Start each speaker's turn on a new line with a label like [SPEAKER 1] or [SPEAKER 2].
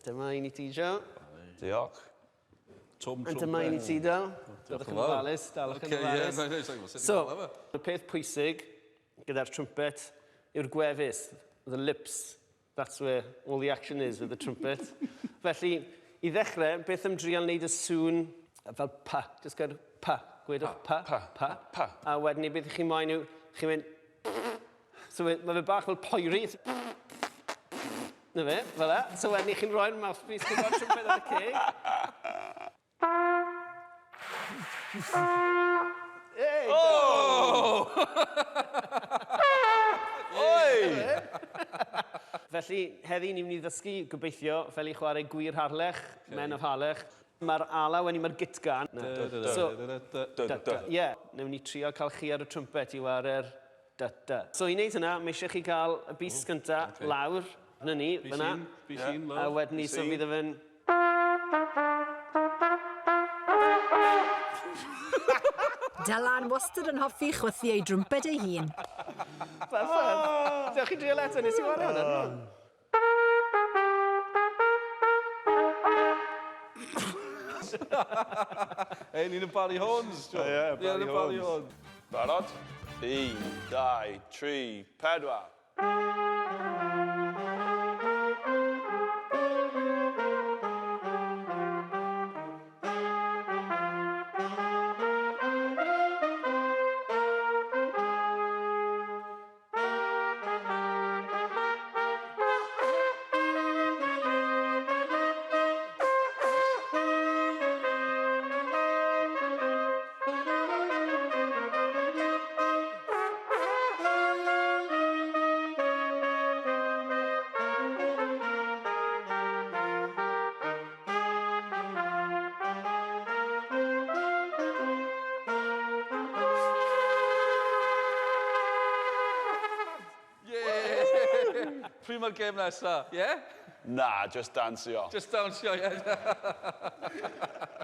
[SPEAKER 1] Dyma un i ti, Joe.
[SPEAKER 2] Diolch.
[SPEAKER 3] Twm
[SPEAKER 1] A dyma un i ti, Del. Dylech yn ofalus, dalwch yn ofalus. So, y peth pwysig gyda'r trumpet yw'r gwefus, the lips. That's where all the action is with the trumpet. Felly, i ddechrau, beth am drial wneud y sŵn fel pa, jyst gair pa, gwedwch pa, pa, pa, pa. A wedyn ni beth chi moyn yw, chi'n mynd So mae fe bach fel poeri. Na fe, fel e. So wedyn chi'n rhoi'r mouthpiece, chi'n rhoi'r trumpet ar y ceg. Hey,
[SPEAKER 3] oh!
[SPEAKER 2] Oi!
[SPEAKER 1] Felly, heddi ni'n mynd i ddysgu, gobeithio, fel i chwarae gwir Harlech, okay. Men of Harlech. Mae'r alaw yn mae'r gitgan. So, ie, newn ni trio cael chi ar y trumpet i ware'r da da. So i wneud hynna, mae eisiau chi gael y bys cynta okay. lawr. Na ni, fyna.
[SPEAKER 3] Bys un, lawr.
[SPEAKER 1] A wedyn ni, so fydd e fe'n...
[SPEAKER 4] Dylan wastad yn hoffi chwythu ei drwmped ei hun.
[SPEAKER 1] Perffaith. Dewch chi drial eto, nes i wario hwnna.
[SPEAKER 3] Ei, ni'n y Barry Horns, John.
[SPEAKER 2] Ie, Barry
[SPEAKER 3] Ni'n y Barry
[SPEAKER 2] Horns.
[SPEAKER 3] Horns.
[SPEAKER 2] Barod? 1, 2, 3, 4.
[SPEAKER 3] Yeah! Pryd mae'r gêm nesa, ie? Yeah?
[SPEAKER 2] Na, just dansio.
[SPEAKER 3] Just dawnsio, ie. Yeah.